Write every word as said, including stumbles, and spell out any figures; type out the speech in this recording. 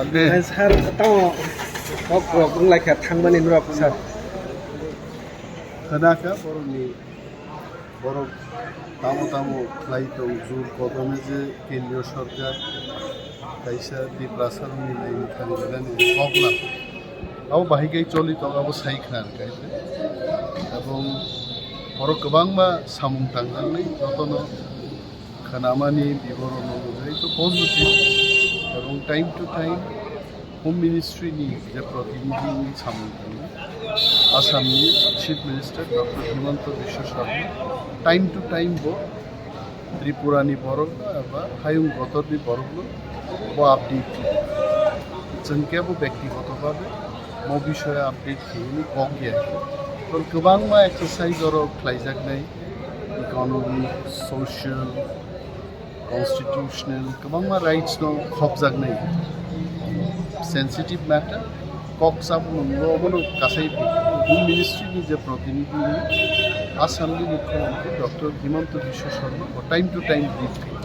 Sir, tamo kok rok wng lai kha thangmani norok, sir. Khna kha borokni, borok tamo tamo khlai tong, jur kodome je kendriyo sorkar kaisa Tiprasa rokni naini thani belani kok lang. Abo bahai khe choli tong, abo sai khna rwkha. Ebong borok kwbangma samung tangjaknai, jotono khnamani biboron no nugwi to positive, ebong time to time Home Ministry ni je protinidhi wngwi samung tangwi Assam ni Chief Minister Doctor Himanta Biswa Sarma time to time bo Tripura ni borok no eba hayung gotor ni borok no bo update khlai. Chwng kebo bektigoto babe mo bishoyo update khlaiwi kok ya. Tor kwbangma exercise oro khlaijaknai, economic, social, constitutional, kwbangma rights no khopjaknai. Sensitive matter, kok sabung nungbo obono kasai Home Ministry ni je protinidhi, Assam ni Mukhyamantri Doctor Himanta Biswa Sarma bo time to time brief khlai.